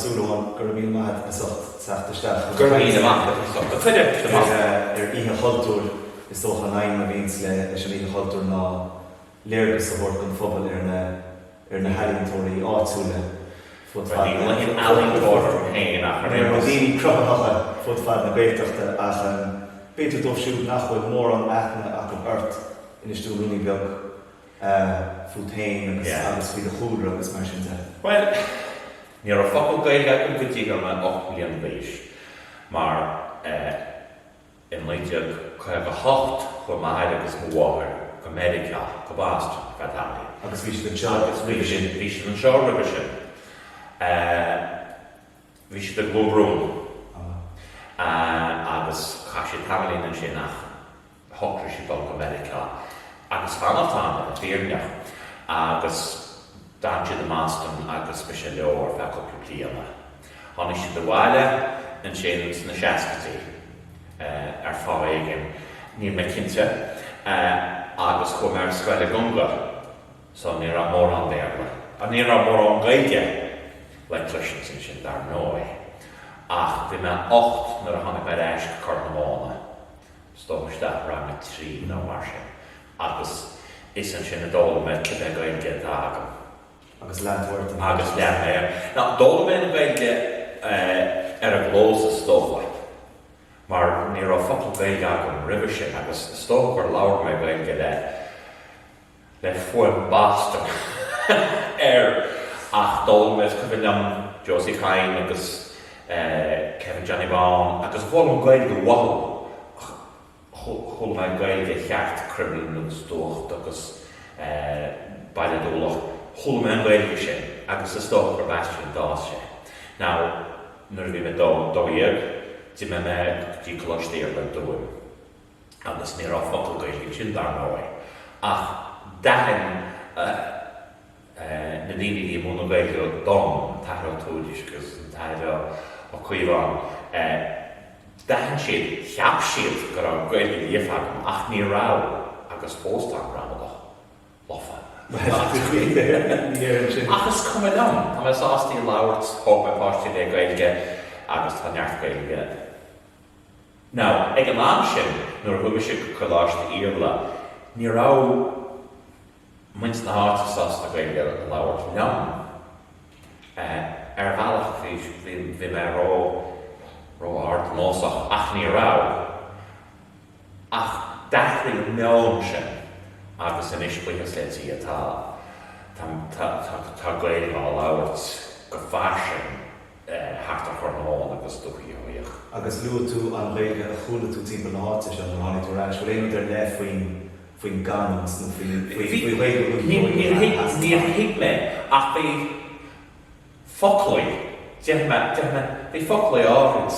Ó Súilleabháin, go raibh míle maith agat as ucht teacht isteach chun Go raibh míle maith agat as ucht an cuireadh. Ar Oíche Chultúir, is dócha an aidhm a bhíonns leis an Oíche Chultúir ná léargas a thabhairt don phobal ar na ar na healaíontóirí áitiúla fud fad na. Ní ghlaofainn ealaíontóir orm féin ach ar aon nós. Daoine cruthaitheacha fud fad na Gaeltachta ach b'fhéidir dóibh siúd nach bhfuil mórán aithne acu ort, inis dúinn rudaí beag fút féin agus agus faoi do chúlra agus mar sin de. Bhuel, ní raibh focal Gaeilge agam go dtí go raibh mé 8 mbliana d'aois mar eh, I 1958 chuaigh m'athair agus mo mháthair go Meiriceá, go Boston, ar feadh tamaillín. Agus bhí siad anseo roimhe sin? Bhí siad anseo roimhe sin. Bhí siad i gCluain Brún. Agus chaith siad tamaillín ansin ach shocraigh siad dul go Meiriceá agus fanacht ann, le bheith fírinneach. Agus d'fhan siad i mBoston agus mise leo ar feadh cúpla bliana. Tháinig siad abhaile ansin sna seascaidí, ar fáth éigin, níl mé cinnte, agus chuaigh mé ar scoil i gConga, so ní raibh mórán Béarla, ní raibh mórán Gaeilge le cloisint ansin dar ndóigh. Ach bhí mé 8 nuair a tháinig mé ar ais go Corr na Móna, is dócha isteach rang a 3 nó mar sin, agus is ansin a d'fhoghlaim mé cibé Gaeilge atá agam. Agus lean tú ort. Agus lean mé air. Now, d'fhoghlaim mé an Ghaeilge ar an gclós is dócha, mar ní raibh focal Gaeilge agam roimhe sin agus is dócha gur labhair mé Gaeilge le le fuaim Boston air ach d'fhoghlaim mé, is cuimhin liom Josie Kyne agus Kevin Johnny Bán agus d'fhoghlaim Gaeilge uathu ach Chuala mé Gaeilge cheart, Cromghlinn agus Dumhacht agus Baile Dúlach, chuala mé an Ghaeilge sin agus is dócha gurb as sin a d'fhás sé. Now, nuair a bhí mé 12, d'imigh mé go dtí Coláiste Iarla i dTuaim agus ní raibh focal Gaeilge ansin dar ndóigh ach d'aithin na daoine a bhí ag múineadh Gaeilge dom, an tAthair Ó Tuairisg agus an tAthair Ó Caomháin, d'aithin siad, cheap siad go raibh Gaeilge líofa agam ach ní raibh agus fós tá an ghramadach lofa. Ach is cuma liom, tá mé sásta í a labhairt, thóg mé páistí le Gaeilge agus tá neart Gaeilge. Now, ag an am sin, nuair a chuaigh mise go Coláiste Iarla, ní raibh. muintir na háite sásta Gaeilge a labhairt liom. Ar bhealach bhí bhí mé ró ró-ardnósach ach ní raibh. Ach d'athraigh an meon sin agus anois buíochas le Dia tá tá tá tá Gaeilge á labhairt go fairsing thart ar Chorr na Móna agus Dúiche Sheoigheach. Agus luaigh tú an Ghaeilge a chuala tú timpeall na háite seo nuair a tháinig tú ar ais. Bhfuil aon rud ar leith faoin faoin gcanúint nó faoi faoi Ghaeilge Dhúiche Sheoigheach a sheas Níor thuig mé ach bhí foclaí, déarfaidh mé, déarfaidh mé, bhí foclaí áirid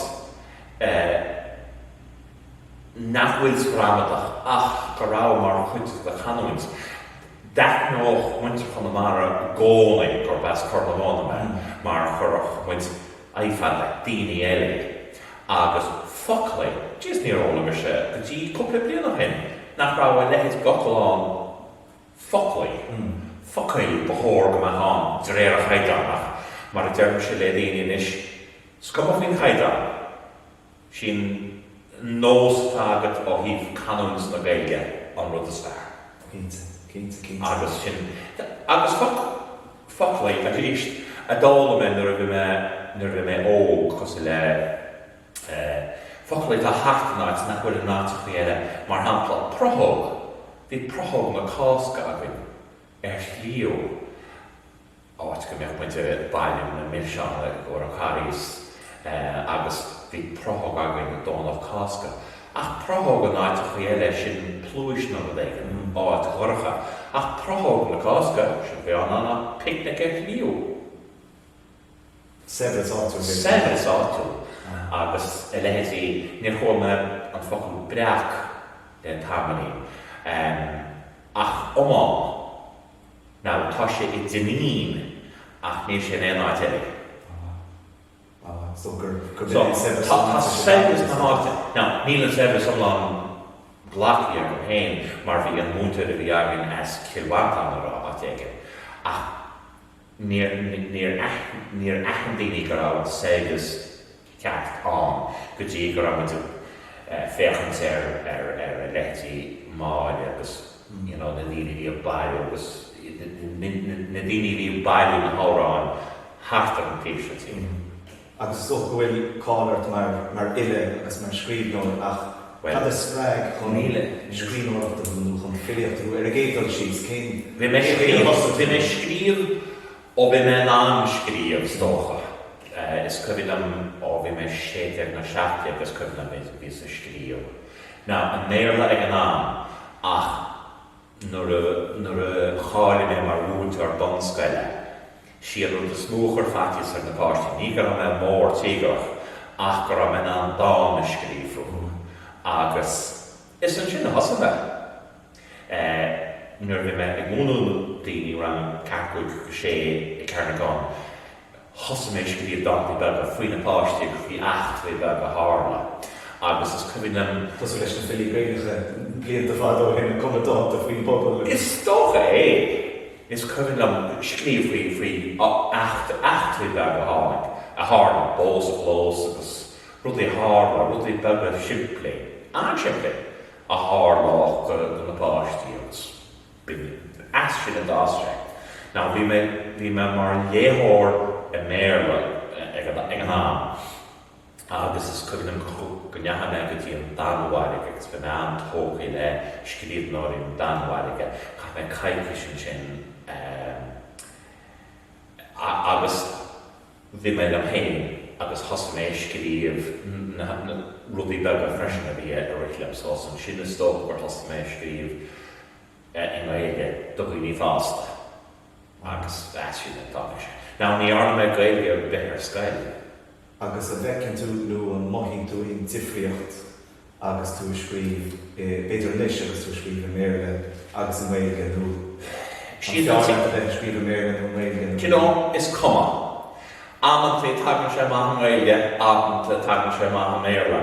nach bhfuil sa ghramadach ach go raibh mar chuid de chanúint. D'aithneodh muintir Chonamara i gcónaí gurb as Corr na Móna mé mar chuirfeadh muid i fada, daoine eile agus foclaí, jeez níor fhoghlaim mise go dtí cúpla bliain ó shin nach raibh a leithéid d'fhocal ann, foclaí, focail ba chóir go mbeadh ann de réir an chaighdeáin ach mar a deirimse le daoine anois, is cuma faoin chaighdeán. Sin nós atá agat ó thaobh canúint na Gaeilge an rud is fearr. Cinnte, cinnte, cinnte. Agus sin, agus foclaí arís a d'fhoghlaim mé nuair a bhí mé, nuair a bhí mé óg, cosúil le foclaí atá thart in áit nach bhfuil in áiteachaí eile, mar shampla prothóg, bhí prothóg na Cásca againn ar Shliabh. áit go mbeadh muid ag bailiú na milseán i gcomhair an Charghais agus bhí prothóg againn Domhnach Cásca. Ach prothóg in áiteachaí eile, sin pluais nó rud éigin, áit dhorcha. Ach prothóg na Cásca, séard a bhí ann ná picnic ar shliabh. Saibhreas áitiúil, b'fhéidir. Saibhreas áitiúil agus a leithéidí. Níor chuala mé an focal breac le tamaillín. Ach iomáin. Now, tá sé i Duinnín ach níl sé in aon áit eile. Ah, so gur, gur So, saibhreas tá, tá saibhreas na háite. Now, níl an saibhreas iomlán glactha agam féin mar bhí an múinteoir a bhí againn as Cill Mhantáin nó áit éigin. Ach. Níor, níor, níor aithin daoine go raibh an saibhreas ceart ann go dtí go raibh muid ag féachaint ar, ar, ar a leithéidí Máire agus you know na daoine a bhí ag bailiú agus na, na daoine a bhí ag bailiú na hamhráin thart ar an taobh seo tíre. Agus is dócha go bhfuil cáil ort mar, mar fhile agus mar scríbhneoir ach cad a spreag chun scríbhneoireachta thú nó chun filíochta thú ar an gcéad dul síos? Cén Bhí mé ag scríobh, bhí mé ag scríobh ó bhí mé in ann scríobh is dócha. Is cuimhin liom ó bhí mé 16 nó 17 is cuimhin liom bhíos ag scríobh. Now i mBéarla ag an am ach nuair a, nuair a cháiligh mé mar mhúinteoir bunscoile, sí an rud is mó a chuir faitíos ar na páistí, ní go raibh mé mór tíograch, ach go raibh mé in ann dán a scríobh fúthu. Agus is ansin a thosaigh mé. Nuair a bhí mé ag múineadh daoine, rang 4, 5, 6 i Carnacon, Thosaigh mé ag scríobh dántaí beaga faoi na páistí agus faoi eachtraí beaga a tharla agus is cuimhin liom. Cosúil leis na filí Gaelacha blianta fada ó shin ag cumadh dánta faoin bpobal agus. Is dócha é. Is cuimhin liom scríobh faoi faoi eachtraí beaga a tháinig, a tharla, bó sa chlós agus rudaí a tharla, rudaí beaga simplí, an-simplí, a tharlódh do na páistí agus. B'in as sin a d'fhás sé. Now bhí mé, bhí mé mar léitheoir i mBéarla ag an, ag an am agus is cuimhin liom go, go ndeachaigh mé go dtí an Danmhairg agus bhí mé an-tógtha le scríbhneoirí na Danmhairge. Chaith mé coicís ansin agus bhí mé liom féin agus thosaigh mé ag scríobh na, na rudaí beaga freisin a bhí ag rith liom suas ansin is dócha gur thosaigh mé ag scríobh i nGaeilge do dhaoine fásta agus as sin a tháinig sé. Now ní dhearna mé Gaeilge ar bith ar scoil. Agus an bhfeiceann tú nó an mothaíonn tú aon difríocht agus tú ag scríobh i, b'fhéidir anois agus tú ag scríobh i mBéarla agus i nGaeilge nó an fearr leat a bheith ag scríobh i mBéarla nó i nGaeilge nó. Do you know, is cuma. Amantaí tagann sé amach i nGaeilge, amanta tagann sé amach i mBéarla.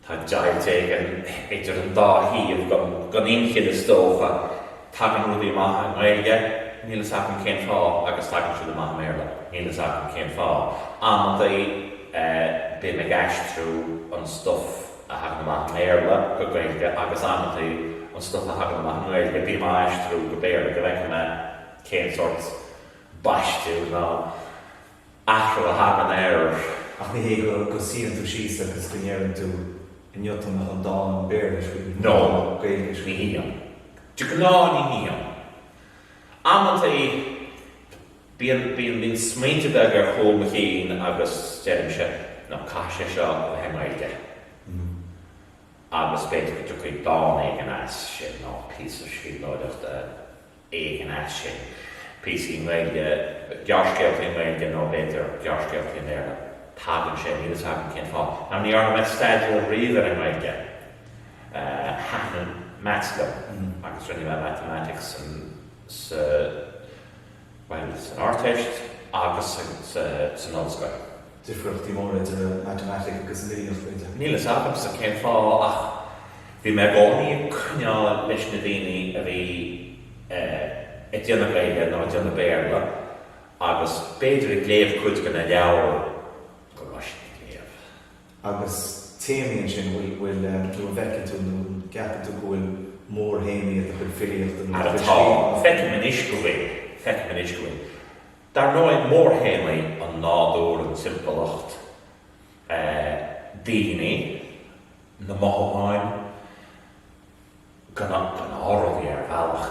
Tá deighilt éigin idir an dá thaobh den inchinn is dócha. Tagann rudaí amach i nGaeilge, níl fhios agam cén fáth, agus tagann siad amach i mBéarla, níl fhios agam cén fáth. Amantaí bím ag aistriú an stuif a thagann amach i mBéarla go Gaeilge agus amantaí an stuif a thagann amach i nGaeilge bím á aistriú go Béarla go bhfeicfidh mé cén sórt baisteadh nó athrú a thagann air. Ach ní hé go go suíonn tú síos agus go ndeireann tú inniu tá mé chun dán Béarla a scríobh nó dán Gaeilge a scríobh. Ní shuím. De ghnáth ní shuím. Amantaí bíonn bíonn bíonn smaointe beaga ar chúl mo chinn agus deirimse no caithfidh sé seo a bheith i nGaeilge. Agus b'fhéidir go dtiocfaidh dán éigin as sin nó píosa scríbhneoireachta. éigin as sin, píosaí i nGaeilge, gearrscéalta i nGaeilge nó b'fhéidir gearrscéalta i mBéarla. Tagann sé, níl fhios agam cén fáth. Now ní dhearna mé staidéar riamh ar an nGaeilge. Thaitin maths liom agus rinne mé mathematics sa, bhuel, san Ardteist agus san ollscoil. Difríochtaí móra idir an matamaitic agus an fhilíocht, b'fhéidir. Níl fhios agamsa cén fáth ach bhí mé i gcónaí ag coinneáil leis na daoine a bhí ag déanamh Gaeilge nó ag déanamh Béarla agus b'fhéidir ag léamh cuid de na leabhair go raibh siad ag léamh. Agus téamaí ansin, bhfuil, bhfuil, nó an bhfeiceann tú nó an gceapann tú go bhfuil mórthéamaí i do chuid filíochta nó i do chuid scríbhneoireachta? Feicim anois go bhfuil, feicim anois go bhfuil. Dar ndóigh, mórthéamaí, an nádúr, an timpeallacht, daoine, na mothúcháin, gnáthrudaí ar bhealach,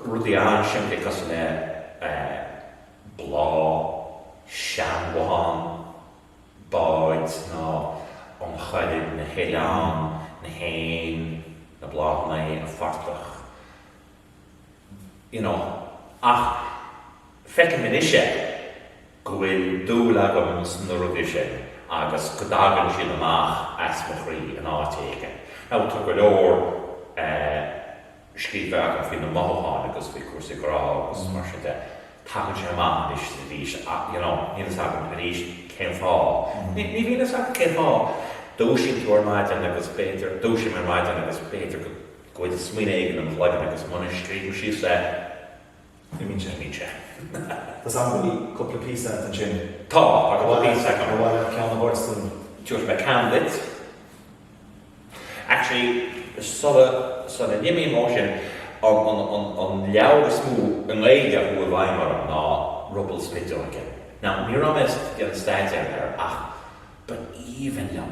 rudaí an-simplí cosúil le bláth, seanbhothán, báid nó an Choirib, na hoileáin, na héin, na bláthanna, an phortach. you know ach feicim anois é go bhfuil dúil agam sna rudaí sin agus go dtagann siad amach as mo chroí in áit éigin. Now tá go leor eh scríofa agam faoi na mothúcháin agus faoi cúrsaí grá agus mar sin de, tagann sé amach anois is arís ach you know níl fhios agam arís cén fáth. Ní ní bhíonn fhios agam cén fáth. Dúisíonn tú ar maidin agus b'fhéidir, dúisím ar maidin agus b'fhéidir go go bhfuil smaoineamh éigin im chloigeann agus muna scríobhaim síos é. Imíonn sé. Imíonn sé. Tá's agam go bhfuil cúpla píosa agat ansin. Tá, tá cúpla píosa agam. Ar mhaith leat ceann a thabhairt dúinn? Tabharfaidh mé ceann duit. Actually, sula, sula n-imím ó sin, an, an, an, an leabhar is mó i nGaeilge a chuaigh i bhfeidhm orm ná Ruball Spideoige. Now, ní raibh mé ag déanamh staidéar air ach Ba aoibhinn liom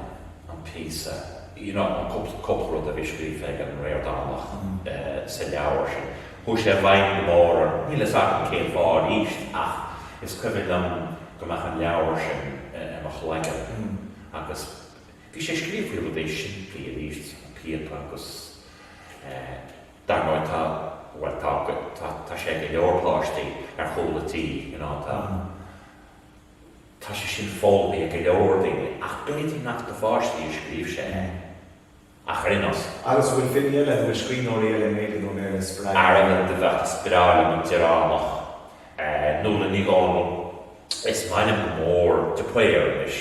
an píosa, you know, an cúpla rud a bhí scríofa ag an Ríordánach sa leabhar sin. Chuaigh sé i bhfeidhm go mór orm. Níl fhios agam cén fáth arís ach is cuimhin liom go mbeadh an leabhar sin i mo chloigeann agus bhí sé scríofa faoi rudaí simplí arís, an píopa agus dar ndóigh tá, bhuel tá, tá sé ag go leor páistí ar chúl an tí, you know, tá. Tá sé sin foghlamtha ag go leor daoine, ach b'fhéidir nach do pháistí a scríobh sé é. Ach ar aon nós. Agus an bhfuil filí eile, nó bhfuil scríbhneoirí eile i nGaeilge nó i mBéarla a spreag Ara do bheadh is breá liom an Direánach, Nuala Ní Dhomhnaill, is maith liom go mór de Paor anois.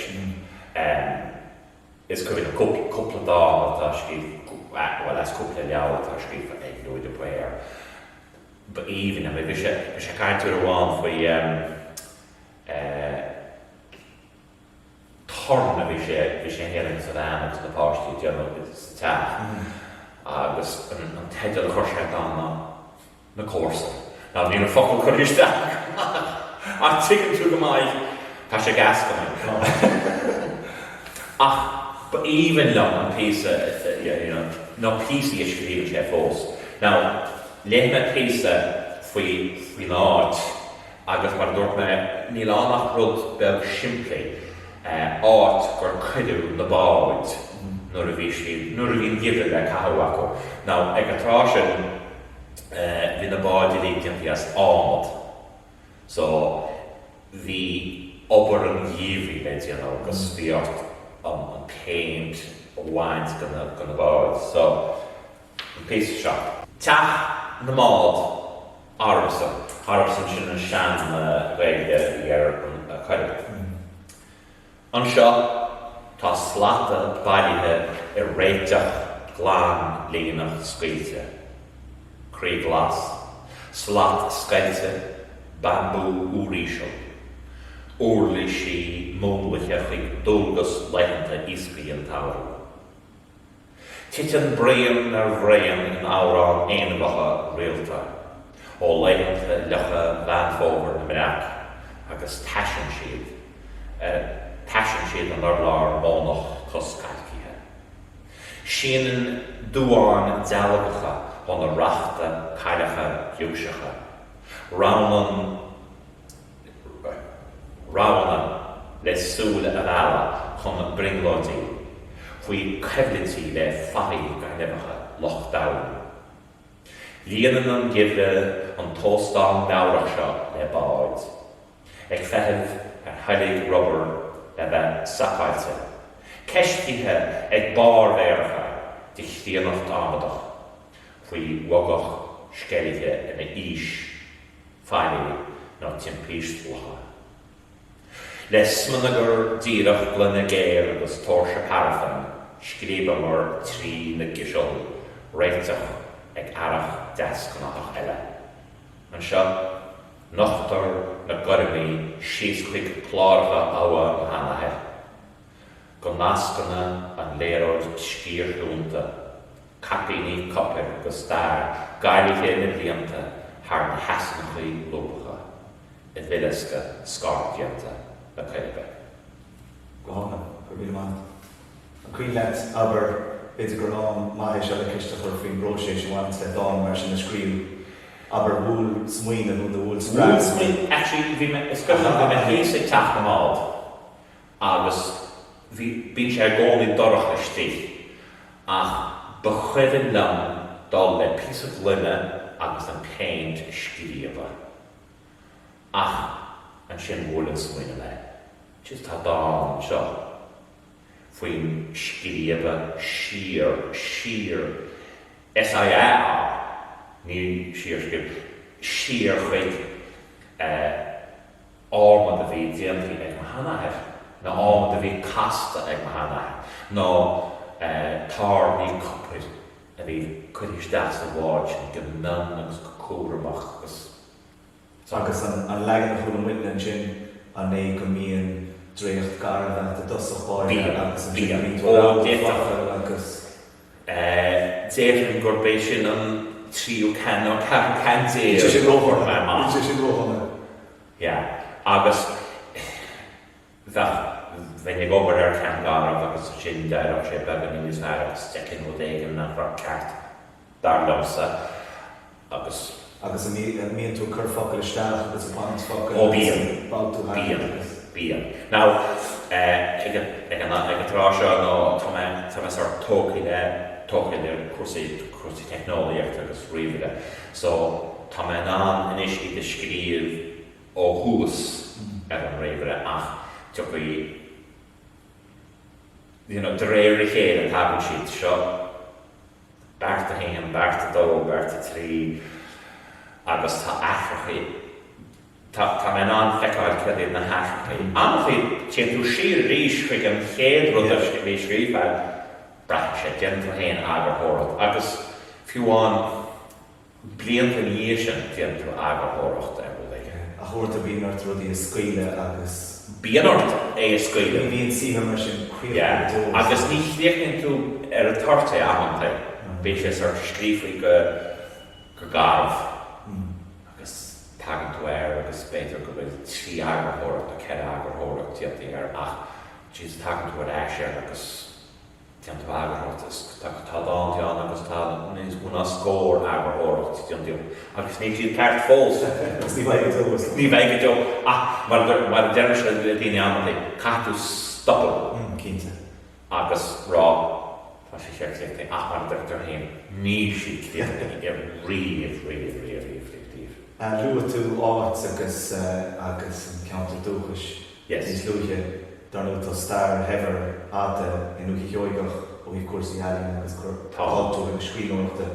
Is cuimhin liom cúpla dán atá scríofa, bhuel as cúpla leabhar atá scríofa ag Louis de Paor. Ba aoibhinn liom é. Bhí sé ag caint uair amháin faoi. torann a bhí sé, bhí sé féin agus a bhean agus na páistí ag déanamh sa teach agus an teideal a chuir sé ar an dán ná Na Comharsain. Now níl an focal curtha isteach ach tuigeann tú go maith, tá sé ag eascainí. Ach ba aoibhinn liom an píosa, you know, na píosaí a scríobhann sé fós. Now léigh mé píosa faoi, faoin áit Agus mar a dúirt mé, níl ann ach rud beag simplí, áit gur cuireadh na báid nuair a bhí siad, nuair a bhí an geimhreadh le caitheamh acu. Now, ag an tráth sin, bhí na báid uilig déanta as adhmad, so bhí obair an gheimhridh le déanamh agus bhí ort an péint a bhaint de na báid. So. an píosa seo. Teach na mbád, Arbsan, Arbsan sin an sean-Ghaeilge a bhí ar an Choirib. Anseo tá slata bailithe i réiteach glan líneach scaoilte. Croí glas, slat scoilte, bambú úríseal. Uirlisí múnlaithe chuig dualgas laethanta iascaigh an tsamhraidh. Titeann braon ar bhraon in amhrán aonghutha rialta ó laethanta fhliucha Mheán Fómhair na mbreac agus taiseann siad, taiseann siad an urlár mónach coscailcithe. Síneann duáin dealgacha ó na rachta cailleacha giúiseacha. Roghnaíonn. roghanna le súile a mhealladh chun brionglóidí faoi choimhlintí le fathaigh gainmheacha loch domhain. Líonann an geimhreadh an t-óstán meabhrach seo le báid, ag feitheamh ar thoilg rubair le bheith sacáilte, ceistithe ag barrmhéaracha de chríonnacht amadach faoi bhogach sceilge ina aois. faillí nó timpiste locha. Le smionagar díreach gloine géar agus tóirse paraifin, scríobamar trína gciseal réiteach ag earrach deasghnáthach eile. Anseo, nochtar na goirmí síos chuig cláracha abha mo sheanathair, go nascann an liathróid sciarshuanta caipíní copair agus stair gailithe na mblianta thar na heasnachaí lúbacha i bhduileasca scairdhéanta na Coiribe. Go hálainn. Go raibh míle maith agat. An cuimhin leat, abair, b'fhéidir gur am maith é seo le ceist a chur faoin bpróiseas a bhaineanns le dán mar sin a scríobh. Abair, bhuail smaoineamh thú nó bhuail spreagadh thú? Bhuail smaoineamh, actually bhí mé, is cuimhin liom, bhí mé thíos ag Teach na mBád agus bhí, bíonn sé i gcónaí dorcha istigh Ach ba chuimhin liom dul le píosa gloine agus an péint a scríobadh. Ach ansin bhuail an smaoineamh mé, Jeez tá dán anseo faoin scríobadh siar, siar, S-I-A-R, ní síorscríobh, siar chuig eh, adhmad a bhí déanta ag mo sheanathair, nó adhmad a bhí casta ag mo sheanathair, nó tairní copair a bhí curtha isteach sa bhád sin go mion agus go cúramach agus. Agus an leagan a chuala muidne ansin, an é go mbíonn dréacht garbh agat i dtosach báire agus ansin bíonn tú ag roghnú focail agus. Déarfainn gurb é sin an tríú ceann nó ceathrú ceann Níl sé sin ródhona. Níl sé sin ródhona. Yeah. Agus bheadh, bheinn ag obair ar cheann garbh agus ansin d'éireodh sé beagáinín níos fearr agus d'fheicfinn rud éigin nach raibh ceart dar liomsa agus. Agus an mbíonn tú ag cur focail isteach agus ag baint focail Ó bíonn, bíonn, bíonn. Now, ag an, ag an, ag an tráth seo nó tá mé, tá mé sort tógtha le, tógtha le cúrsaí, cúrsaí teicneolaíochta agus ríomhaire so tá mé in ann anois iad a scríobh ó thús ar an ríomhaire ach tiocfaidh, you know, de réir a chéile tagann siad seo. Beart 1, Beart 2, Beart 3 agus tá athrachaí, tá, tá mé in ann feiceáil céard iad na hathrachaí. Amantaí téann tú siar arís chuig an chéad rud a bhí scríofa agat, braitheann sé, déanann tú féin eagarthóireacht agus fiú amháin, Blianta ina dhiaidh sin, déanann tú eagarthóireacht ar rud éigin. Ach uaireanta bíonn ort rudaí a scaoileadh agus. Bíonn ort é a scaoileadh. Ní bhíonn saothar mar sin críochnaithe go deo. Agus ní chríochnaíonn tú ar an toirt é amantaí. Bíonn sé sort scríofa go go garbh agus tagann tú air agus b'fhéidir go bhfuil trí eagarthóireacht nó ceithre eagarthóireacht déanta air ach jeez tagann tú ar ais air agus Déanann tú eagarthóireacht is tá dánta ann agus tá níos mó ná scór eagarthóireacht déanta agus níl siad ceart fós. Agus ní bheidh go deo is dócha. Ní bheidh go deo ach mar mar a deirimse le daoine amantaí, caithfidh tú stopadh. Cinnte. Agus rá tá sé seo críochnaithe ach mar a deir tú féin níl siad críochnaithe riamh riamh riamh riamh riamh riamh. Luaigh tú áit agus agus an ceantar dúchais. Yes. Níos luaithe, dar ndóigh, tá stair shaibhir fhada i nDúiche Sheoigeach ó thaobh cúrsaí ealaíne agus cultúir agus scríbhneoireachta.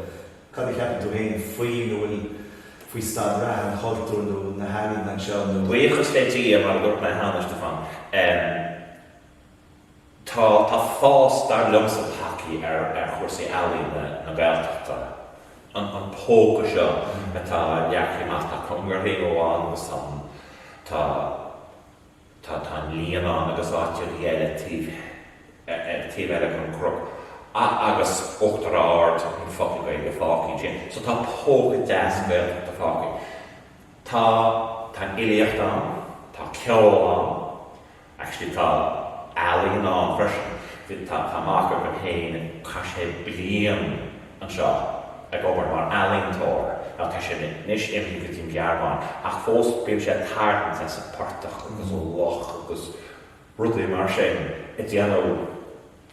Cad a cheapann tú féin faoi nó bhfuil faoi staid reatha an chultúir nó na healaíona anseo nó. Buíochas le Dia, mar a dúirt mé cheana, Stiofán, tá, tá fás, dar liomsa, tagtha ar, ar chúrsaí ealaíona na Gaeltachta. An, an póca seo atá leagtha amach, tá cóngar taobh amháin agus tá an, tá, Tá tá an Líonán agus áiteachaí eile taobh ar taobh eile den chnoc agus Uachtar Ard níl focal Gaeilge fágtha ansin. So tá póca deas Gaeltachta fágtha. Tá tá an fhilíocht ann, tá ceol ann, actually tá ealaíon ann freisin. Bhí tá tá mac agam féin chaith sé bliain anseo ag obair mar ealaíontóir. Now tá sé anois imithe go dtí an Ghearmáin ach fós bíonn sé ag tarraingt as an portach agus ó loch agus rudaí mar sin ag déanamh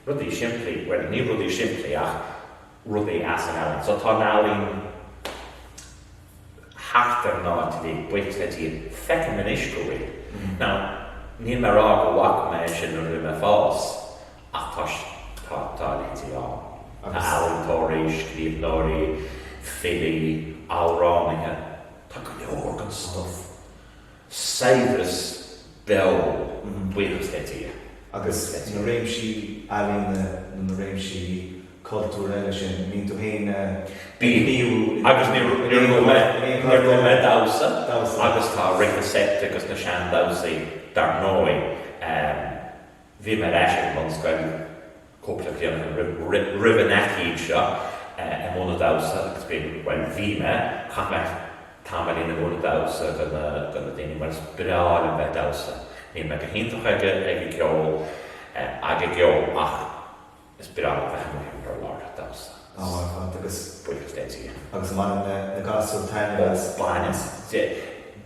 rudaí simplí, bhuel ní rudaí simplí ach rudaí as an ealaín. So tá an ealaín thart ar an áit uilig, buíochas le Dia. Feicim anois go bhfuil. Now níl mé ag rá go bhfaca mé é sin nuair a bhí mé ag fás. Ach tá, tá, tá a leithéidí ann. Tá ealaíontóirí, scríbhneoirí, filí, amhránaithe, tá go leor den stuif, saibhreas beo, buíochas le Dia. Agus na réimsí ealaíona nó na réimsí cultúir eile sin, mbíonn tú féin ag gníomhú in Agus níor luaigh mé damhsa, agus tá rince seit agus na seandamhsaí dar ndóigh. Bhí mé ar ais ag an mbunscoil cúpla bliain ó shin, roimh an aicíd seo, ag múineadh damhsa agus bhí, bhuel, bhí mé, chaith mé tamaillín ag múineadh damhsa do na, do na daoine mar is breá liom bheith ag damhsa. Níl mé go hiontach ag an gceol, ag an gceol ach Is breá liom bheith amuigh ar an urlár ag damhsa. Ádh ar fad agus. Buíochas le Dia. Agus an mbaineann na gasúir taitneamh as? Ó baineann.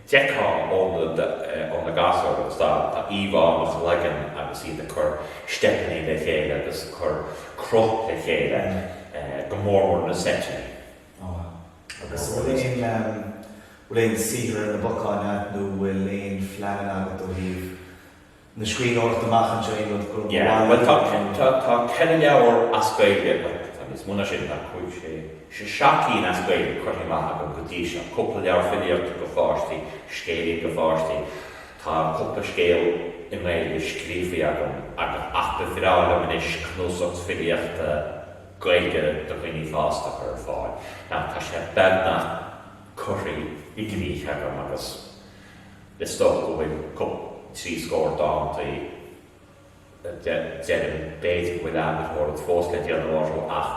D'fheicfeá ó na gasúir agus tá íomhá i mo chloigeann agus iad ag cur steipeanna le chéile agus ag cur cruth le chéile, go mór mór na seiteanna. Agus an bhfuil aon, bhfuil aon saothar ar na bacáin agat nó bhfuil aon phleananna agat ó thaobh na scríbhneoireachta amach anseo aon rud gur Yeah, bhuel tá, tá, tá ceithre leabhar as Gaeilge, bhuel tá níos mó ná sin, tá cúig, sé, sé, seacht gcinn as Gaeilge curtha amach agam go dtí seo, cúpla leabhar filíochta do pháistí, scéilín do pháistí, tá cúpla scéal i nGaeilge scríofa agam agus, ach ba bhreá liom anois cnuasach filíochta Gaeilge do dhaoine fásta a chur ar fáil. Now tá sé beagnach curtha i gcrích agam agus. Is dócha go bhfuil cúpla 30 dántaí, deirim, b'fhéidir go bhfuil eagarthóireacht fós le déanamh orthu ach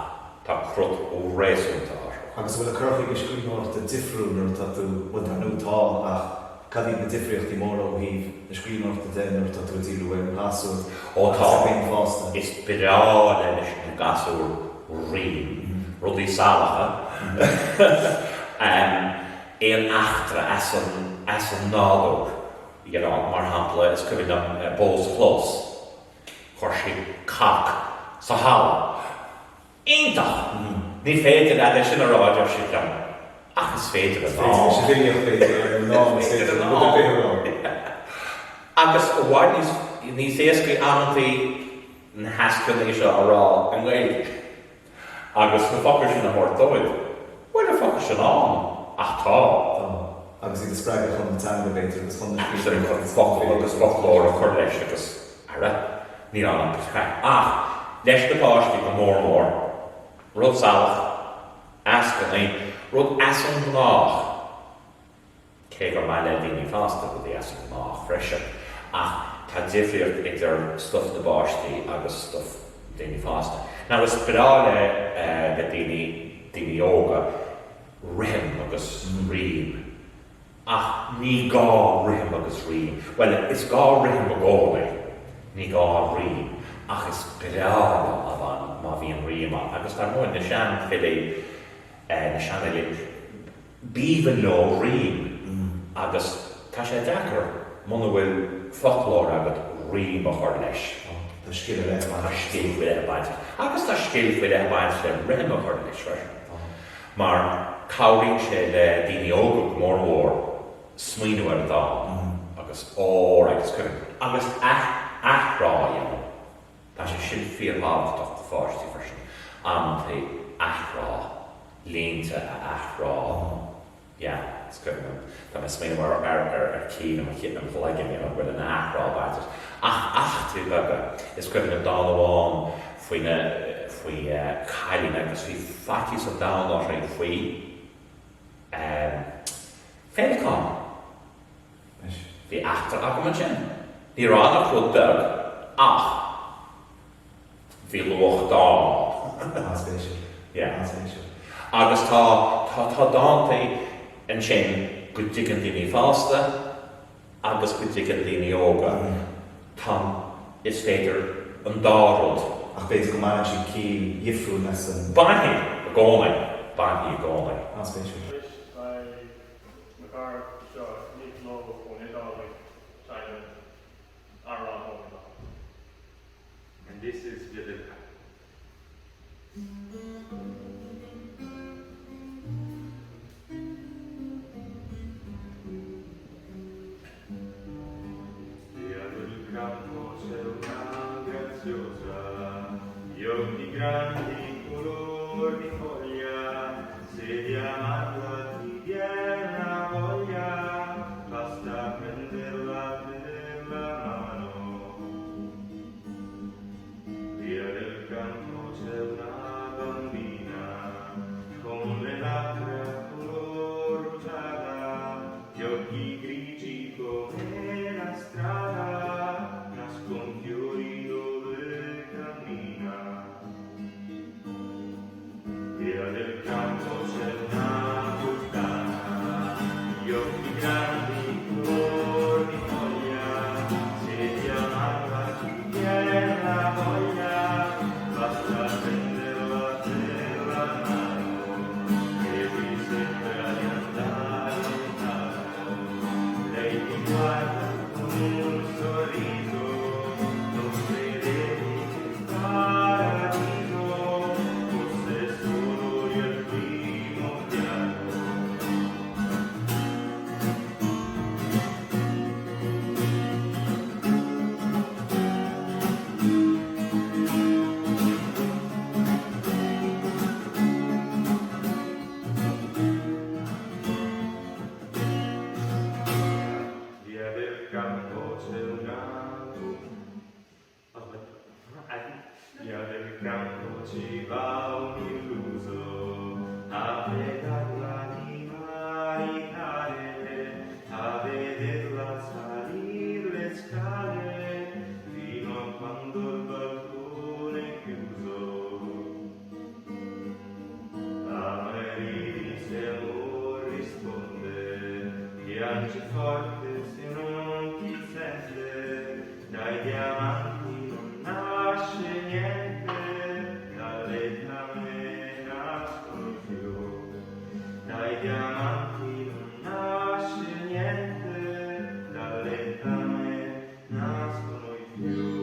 tá crut réasúnta orthu. Agus an bhfuil an cur chuige scríbhneoireachta difriúil nuair atá tú, bhuel dar ndóigh tá, ach cad iad na difríochtaí móra ó thaobh na scríbhneoireachta de nuair atá tú ag díriú ar ghasúir Ó agus tá. ar dhaoine fásta? Is breá leis na gasúir rím, rudaí salacha. Aon eachtra as an, as an nádúr, you know, mar shampla, is cuimhin liom bó sa chlós, chuir sí cac sa halla. Iontach! Ní féidir leat é sin a rá, a deir siad liom. Ach is féidir i ndán. Is féidir, sa bhfilíocht b'fhéidir, ar an ndán is féidir rud ar bith a rá. Agus i bhfad níos, níos éascaí amantaí na heascannaí seo a rá i nGaeilge. Agus na focail sin a thabhairt dóibh. Bhfuil na focail sin ann? Ach tá. Tá. Agus iad a spreagadh chun na teanga, b'fhéidir, agus chun na scríbhneoireachta agus chun focal agus foclóir a chur leis agus, ara, níl ann ach píosa craic. Ach leis na páistí go mór mór, rud salach, eascannaí, rud as an ngnách. Cé gur maith le daoine fásta rudaí as an ngnách freisin, ach tá difríocht idir stuif na bpáistí agus stuif daoine fásta. Now is breá le le daoine, daoine óga, rithim agus rím, ach ní gá rithim agus rím, bhuel is gá rithim i gcónaí, ní gá rím, ach is breá leo má bhíonn rím ann. Agus dar ndóigh na seanfhilí, na seanfhilí, B'aoibhinn leo rím agus tá sé deacair muna bhfuil foclóir agat rím a chur leis. Tá scil ar leith ag baint. Tá scil faoi leith ag baint leis. Agus tá scil faoi leith ag baint le rithim a chur leis freisin. Mar cabhraíonn sé le daoine óga go mór mhór smaoineamh ar an dán agus alright is cuimhin agus athrá a dhéanamh. Tá sé sin fíorthábhachtach do pháistí freisin, amantaí athrá, línte a athrá. Yeah, is cuimhin liom, tá mé ag smaoineamh ar ar ar ar cinn i mo i mo chloigeann, you know, go bhfuil an athrá bainteach. Ach eachtraí beaga, is cuimhin liom dán amháin faoi na faoi cailín agus bhí faitíos an domhain uirthi faoi ehm féileacán. Bhí eachtra agam ansin. Ní raibh ann ach rud beag, ach bhí luach dáin ann. An-spéisiúil. Yeah. An-spéisiúil. Agus tá, tá, tá dántaí ansin go dtuigeann daoine fásta agus go dtuigeann daoine óga. Tá, is féidir an dá rud. Ach b'fhéidir go mbaineann siad ciall dhifriúil as an. Bainfidh, i gcónaí. Bainfidh i gcónaí. An-spéisiúil. Anois beidh mo chara seo Niccolò ón Iodáil ag seinm amhrán ón Iodáil. And this is Via del Campo. Via del Campo c'è una graziosa, gli occhi grandi color di foglia, se di amarla ti vien la voglia, basta prenderla per la mano. Via del Campo c'è una bambina, con le labbra color rugiada, Gli occhi grigi come la strada, nascon fiori dove cammina. Via del campo c'è una puttana, gli occhi grandi color di foglia, se di amarla ti vien la voglia, basta prenderla per la mano e ti sembra di andare lontano. Lei ti guarda con un sorriso, non credevi che il paradiso fosse solo lì al primo piano. Via del campo c'è una Via del campo ci va un illuso a pregarla di maritare, a vederla. Piangi forte se non ti sente, dai diamanti non nasce niente, dalle fiamme nascono i fiori. Dai diamanti non nasce niente, dalle fiamme nascono i fiori.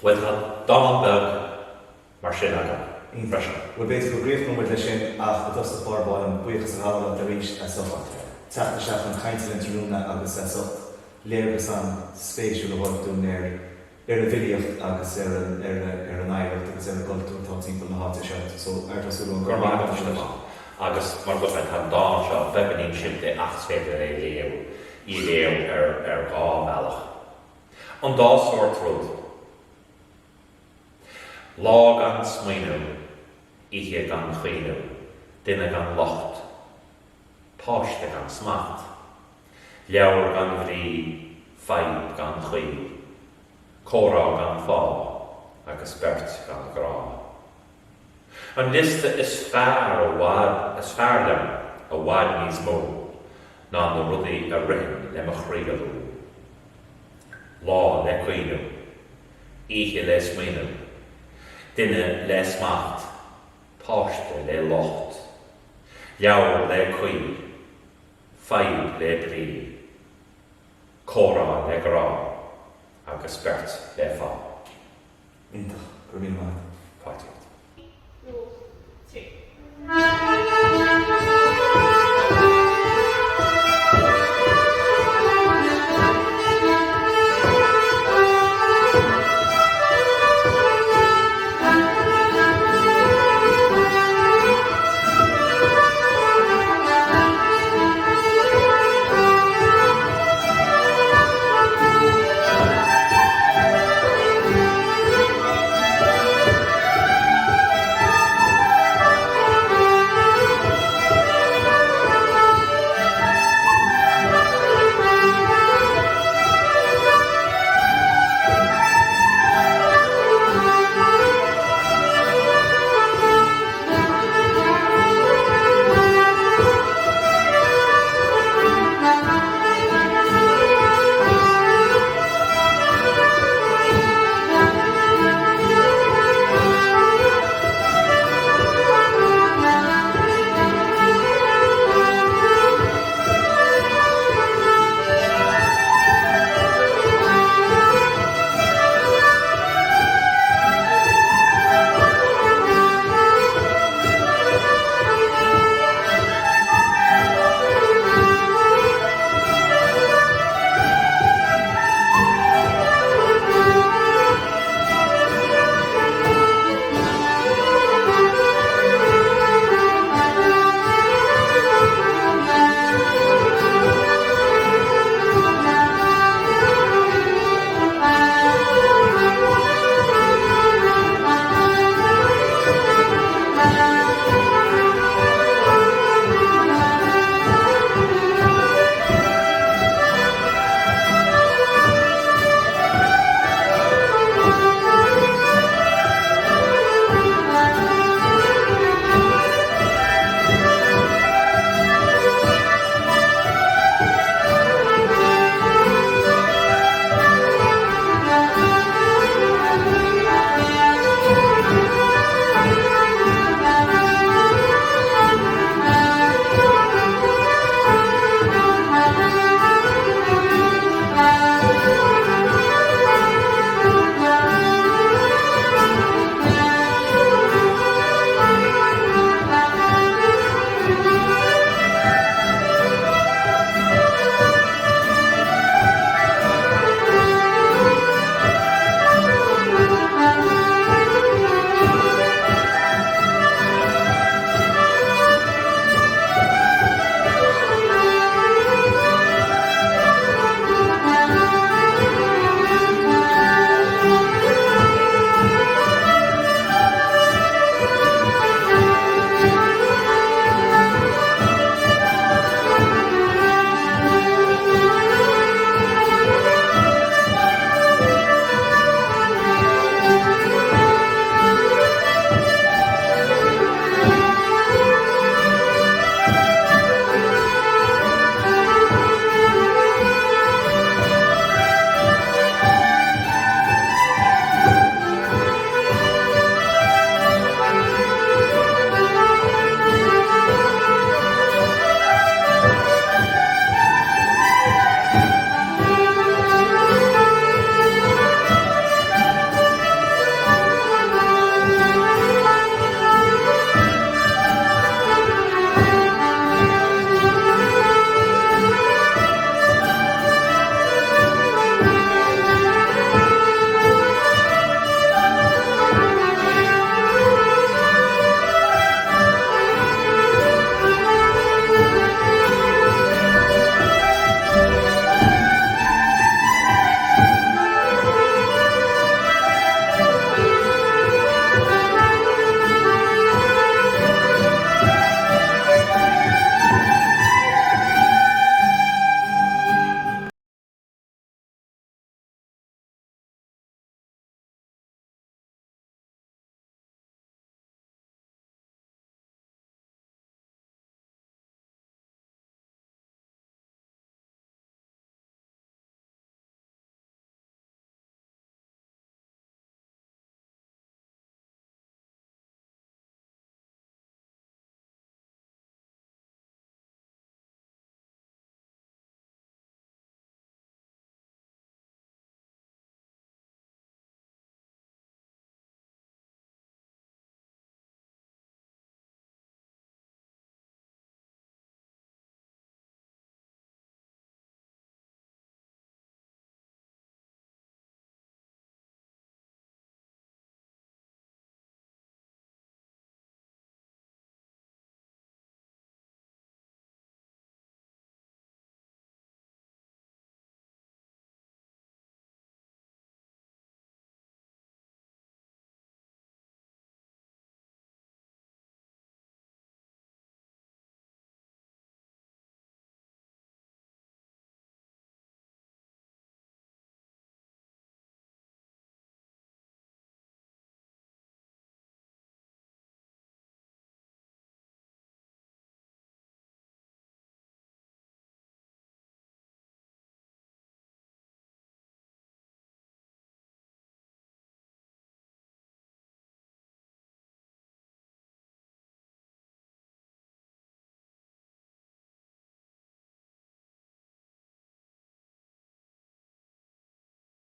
Bhuel, tá dán beag mar sin agam freisin. Bhuel, b'fhéidir go gcríochnóidh muid leis sin ach i dtosach báire ba mhaith liom buíochas a ghabháil leat arís as ucht teacht isteach chun cainte linn tráthnóna agus as ucht léargas an-spéisiúil a thabhairt dúinn ar ar an bhfilíocht agus ar an ar ar an oidhreacht agus ar an gcultúr atá timpeall na háite seo. So, Art Ó Súilleabháin, Go raibh maith agat, a Stiofáin. Agus mar a dúirt mé, tá an dán seo beagáinín simplí ach is féidir é a léamh, í a léamh ar ar dhá bhealach. An dá sórt rud. Lá gan smaoineamh, oíche gan chaoineadh, duine gan locht, páiste gan smacht, leabhar gan bhrí, fadhb gan chaoi, comhrá gan fáth agus beirt gan ghrá. An liosta is fearr i bhfad, is fearr liom i bhfad níos mó ná na rudaí a ritheann le mo chroí a lua. Lá le caoineadh, oíche le smaoineamh, duine le smacht, páiste le locht, leabhar le caoi, fadhb le brí, comhrá le grá agus beirt le fáth. Iontach. Go raibh míle maith agat. Fáilte.